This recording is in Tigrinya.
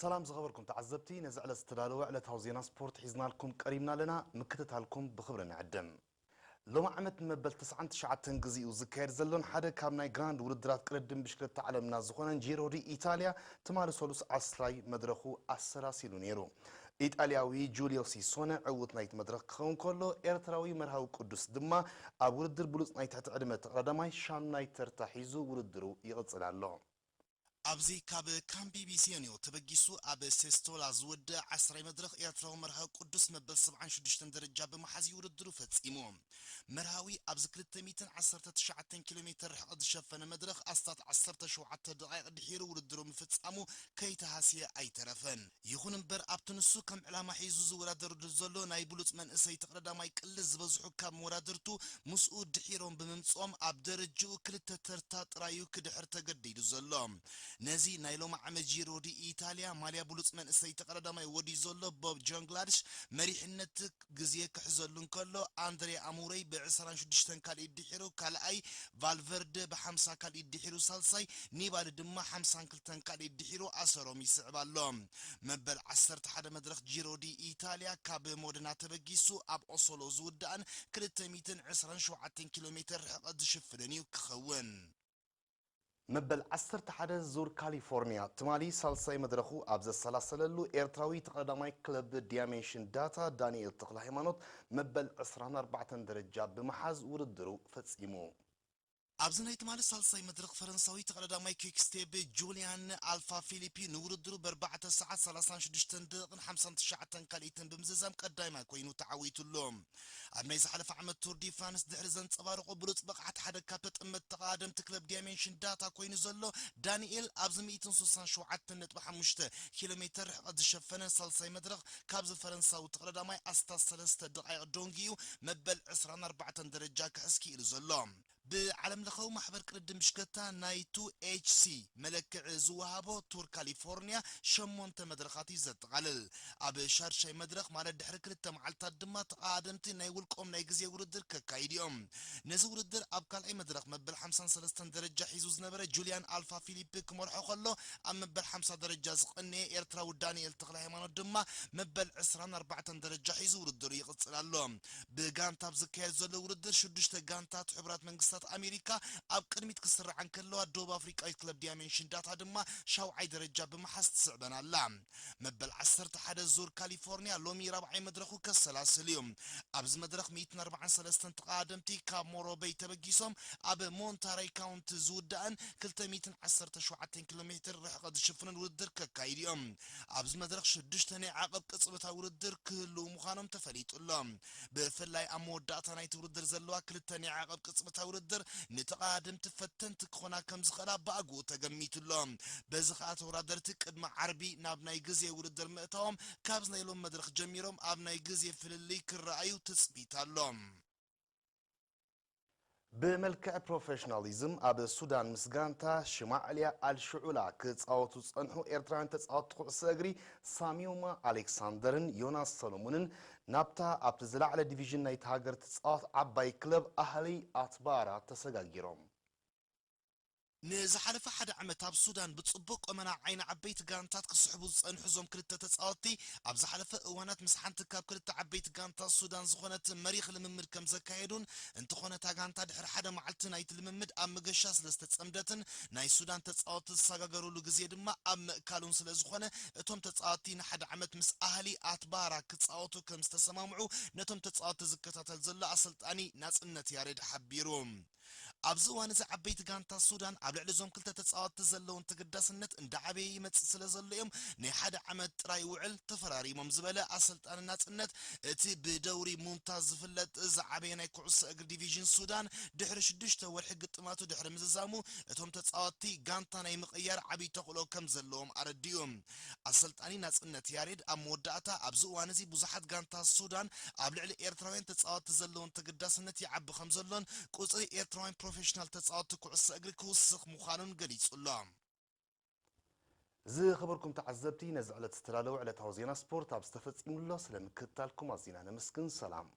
ሰላም ዝኸበርኩም ተዓዘብቲ፣ ነዚ ዕለት ዝተዳለወ ዕለታዊ ዜና ስፖርት ሒዝናልኩም ቀሪብና ኣለና። ምክትታልኩም ብኽብሪ ንዕድም። ሎሚ ዓመት ንመበል ተስዓን ትሽዓተን ግዜኡ ዝካየድ ዘሎን ሓደ ካብ ናይ ግራንድ ውድድራት ቅድድም ብሽክለታ ዓለምና ዝኾነን ጂሮ ዲ ኢታልያ ትማሊ ሰሉስ ዓስራይ መድረኹ ኣሰላሲሉ ነይሩ። ኢጣልያዊ ጁልዮ ሲሶነ ዕዉት ናይቲ መድረኽ ክኸውን ከሎ፣ ኤርትራዊ መርሃዊ ቅዱስ ድማ ኣብ ውድድር ብሉጽ ናይ ትሕቲ ዕድመ ተቐዳዳማይ ሻምናይ ተርታ ሒዙ ውድድሩ ይቕጽል ኣሎ። ኣብዚ ካብ ካምቢ ቢሴንዮ ተበጊሱ ኣብ ሴስቶላ ዝወድእ ዓስራይ መድረኽ ኤርትራዊ መርሃዊ ቅዱስ መበል ሰብዓን ሽዱሽተን ደረጃ ብምሓዝ እዩ ውድድሩ ፈጺሙ። መርሃዊ ኣብዚ ክልተ ሚእትን ዓሰርተ ትሽዓተን ኪሎ ሜትር ርሕቐት ዝሸፈነ መድረኽ ኣስታት ዓሰርተ ሸውዓተ ደቓይቕ ድሒሩ ውድድሩ ምፍጻሙ ከይተሃስየ ኣይተረፈን። ይኹን እምበር ኣብቲ ንሱ ከም ዕላማ ሒዙ ዝወዳደረሉ ዘሎ ናይ ብሉጽ መንእሰይ ተቐዳዳማይ ቅልስ ዝበዝሑ ካብ መወዳድርቱ ምስኡ ድሒሮም ብምምጽኦም ኣብ ደረጅኡ ክልተ ተርታ ጥራዩ ክድሕር ተገዲዱ ዘሎ። ነዚ ናይ ሎሚ ዓመት ጂሮ ዲ ኢታልያ ማልያ ብሉጽ መንእሰይ ተቐዳዳማይ ወድዩ ዘሎ ቦብ ጆንግላድሽ መሪሕነት ግዜ ክሕዘሉ እንከሎ፣ ኣንድሬ ኣሙረይ ብ ዕስራን ሽዱሽተን ካልኢት ድሒሩ ካልኣይ፣ ቫልቨርደ ብ ሓምሳ ካልኢት ድሒሩ ሳልሳይ፣ ኒባሊ ድማ ሓምሳን ክልተን ካልኢት ድሒሩ ኣሰሮም ይስዕብ ኣሎ። መበል ዓሰርተ ሓደ መድረኽ ጂሮ ዲ ኢታልያ ካብ ሞደና ተበጊሱ ኣብ ኦሶሎ ዝውዳእን ክልተ ሚእትን ዕስራን ሸውዓተን ኪሎ ሜትር ርሕቐት ዝሽፍንን እዩ ክኸውን። መበል ዓሰርተ ሓደ ዙር ካሊፎርኒያ ትማሊ ሳልሳይ መድረኹ ኣብ ዘሰላሰለሉ፣ ኤርትራዊ ተቐዳማይ ክለብ ዲያሜንሽን ዳታ ዳንኤል ተኽለ ሃይማኖት መበል ዕስራን ኣርባዕተን ደረጃ ብምሓዝ ውድድሩ ፈጺሙ። ኣብዚ ናይ ትማሊ ሳልሳይ መድረኽ ፈረንሳዊ ተቐዳዳማይ ኩክ ስቴፕ ጁልያን ኣልፋ ፊሊፕ ንውድድሩ ብኣርባዕተ ሰዓት ሰላሳን ሽዱሽተን ደቂቕን ሓምሳን ትሽዓተን ካልኢትን ብምዝዛም ቀዳማይ ኮይኑ ተዓዊቱ ኣሎ። ኣብ ናይ ዝሓለፈ ዓመት ቱር ዲ ፍራንስ ድሕሪ ዘንጸባረቖ ብሉጽ ብቕዓት ሓደ ካብ ተጠመትቲ ተቐዳደምቲ ክለብ ዲያሜንሽን ዳታ ኮይኑ ዘሎ ዳንኤል ኣብዚ ሚእትን ስሳን ሸውዓተን ነጥቢ ሓሙሽተ ኪሎ ሜትር ርሕቐት ዝሸፈነ ሳልሳይ መድረኽ ካብዚ ፈረንሳዊ ተቐዳዳማይ ኣስታት ሰለስተ ደቓይቕ ዶንጊዩ መበል ዕስራን ኣርባዕተን ደረጃ ክሕዝ ክኢሉ ዘሎ። ብዓለም ለኻዊ ማሕበር ቅድድም ብሽክለታ ናይ ቱ ኤች ሲ መለክዒ ዝወሃቦ ቱር ካሊፎርኒያ ሸሞንተ መድረኻት እዩ ዘጠቓልል። ኣብ ሻድሻይ መድረኽ ማለት ድሕሪ ክልተ መዓልታት ድማ ተቐዳደምቲ ናይ ውልቆም ናይ ግዜ ውድድር ከካይዱ እዮም። ነዚ ውድድር ኣብ ካልኣይ መድረኽ መበል ሓምሳን ሰለስተን ደረጃ ሒዙ ዝነበረ ጁልያን ኣልፋ ፊሊፕ ክመርሖ ከሎ፣ ኣብ መበል ሓምሳ ደረጃ ዝቐነየ ኤርትራዊ ዳንኤል ተኽለ ሃይማኖት ድማ መበል ዕስራን ኣርባዕተን ደረጃ ሒዙ ውድድሩ ይቕጽል ኣሎ። ብጋንታ ኣብ ዝካየድ ዘሎ ውድድር ሽዱሽተ ጋንታት ሕቡራት መንግስታት ኣሜሪካ ኣብ ቅድሚት ክስርዓ እንከለዋ፣ ደቡብ ኣፍሪቃዊት ክለብ ዲያሜንሽን ዳታ ድማ ሻውዓይ ደረጃ ብምሓዝ ትስዕበን ኣላ። መበል ዓሰርተ ሓደ ዙር ካሊፎርኒያ ሎሚ ራብዓይ መድረኹ ከሰላስል እዩ። ኣብዚ መድረኽ ሚእትን ኣርባዓን ሰለስተን ተቐዳደምቲ ካብ ሞሮበይ ተበጊሶም ኣብ ሞንታረይ ካውንቲ ዝውዳእን ክልተ ሚእትን ዓሰርተ ሸውዓተን ኪሎ ሜትር ርሕቐት ዝሽፍንን ውድድር ከካይዱ እዮም። ኣብዚ መድረኽ ሽዱሽተ ናይ ዓቐብ ቅጽበታዊ ውድድር ክህልዉ ምዃኖም ተፈሊጡ ኣሎ። ብፍላይ ኣብ መወዳእታ ናይቲ ውድድር ዘለዋ ክልተ ናይ ዓቐብ ቅጽበታዊ ውድድር ንተቐዳደምቲ ፈተንቲ ክኾና ከም ዝኽእላ ብኣግኡ ተገሚቱ ኣሎ። በዚ ኸኣ ተወዳደርቲ ቅድሚ ዓርቢ ናብ ናይ ግዜ ውድድር ምእታዎም ካብዚ ናይ ሎም መድረኽ ጀሚሮም ኣብ ናይ ግዜ ፍልልይ ክረኣዩ ትጽቢት ኣሎ። ብመልክዕ ፕሮፌሽናሊዝም ኣብ ሱዳን ምስ ጋንታ ሽማዕልያ ኣልሽዑላ ክጻወቱ ዝጸንሑ ኤርትራውያን ተጻወትቲ ኩዕሶ እግሪ ሳሚዮማ ኣሌክሳንደርን ዮናስ ሰሎሞንን ናብታ ኣብቲ ዝለዓለ ዲቪዥን ናይቲ ሃገር ትጻወት ዓባይ ክለብ ኣህሊ ኣትባራ ተሰጋጊሮም። ንዝሓለፈ ሓደ ዓመት ኣብ ሱዳን ብጽቡቕ ቁመና ዓይኒ ዓበይቲ ጋንታት ክስሕቡ ዝጸንሑ እዞም ክልተ ተጻወትቲ፣ ኣብ ዝሓለፈ እዋናት ምስ ሓንቲ ካብ ክልተ ዓበይቲ ጋንታት ሱዳን ዝኾነት መሪኽ ልምምድ ከም ዘካየዱን፣ እንተኾነ እታ ጋንታ ድሕሪ ሓደ መዓልቲ ናይቲ ልምምድ ኣብ መገሻ ስለ ዝተጸምደትን ናይ ሱዳን ተጻወትቲ ዝሰጋገሩሉ ግዜ ድማ ኣብ ምእካሉን ስለ ዝኾነ፣ እቶም ተጻወትቲ ንሓደ ዓመት ምስ ኣህሊ ኣትባራ ክጻወቱ ከም ዝተሰማምዑ ነቶም ተጻወትቲ ዝከታተል ዘሎ ኣሰልጣኒ ናጽነት ያሬድ ሓቢሩ። ኣብዚ እዋን እዚ ዓበይቲ ጋንታ ሱዳን ኣብ ልዕሊ እዞም ክልተ ተጻወትቲ ዘለውን ተገዳስነት እንዳዓበየ ይመጽእ ስለ ዘሎ እዮም ናይ ሓደ ዓመት ጥራይ ውዕል ተፈራሪሞም ዝበለ ኣሰልጣኒ ናጽነት፣ እቲ ብደውሪ ሙምታዝ ዝፍለጥ ዝዓበየ ናይ ኩዕሶ እግሪ ዲቪዥን ሱዳን ድሕሪ ሽዱሽተ ወርሒ ግጥማቱ ድሕሪ ምዝዛሙ፣ እቶም ተጻወትቲ ጋንታ ናይ ምቕያር ዓብዪ ተኽእሎ ከም ዘለዎም ኣረዲኡ። ኣሰልጣኒ ናጽነት ያሬድ ኣብ መወዳእታ፣ ኣብዚ እዋን እዚ ብዙሓት ጋንታ ሱዳን ኣብ ልዕሊ ኤርትራውያን ተጻወትቲ ዘለውን ተገዳስነት ይዓቢ ከም ዘሎን ቁጽሪ ኤርትራውያን ፕሮፌሽናል ተጻወትቲ ኩዕሶ እግሪ ክውስኽ ምዃኑን ገሊጹ ኣሎ። ዝኸበርኩም ተዓዘብቲ፣ ነዚ ዕለት ዝተዳለወ ዕለታዊ ዜና ስፖርት ኣብ ዝተፈጺሙ ኣሎ። ስለ ምክትታልኩም ኣዚና ነመስግን። ሰላም።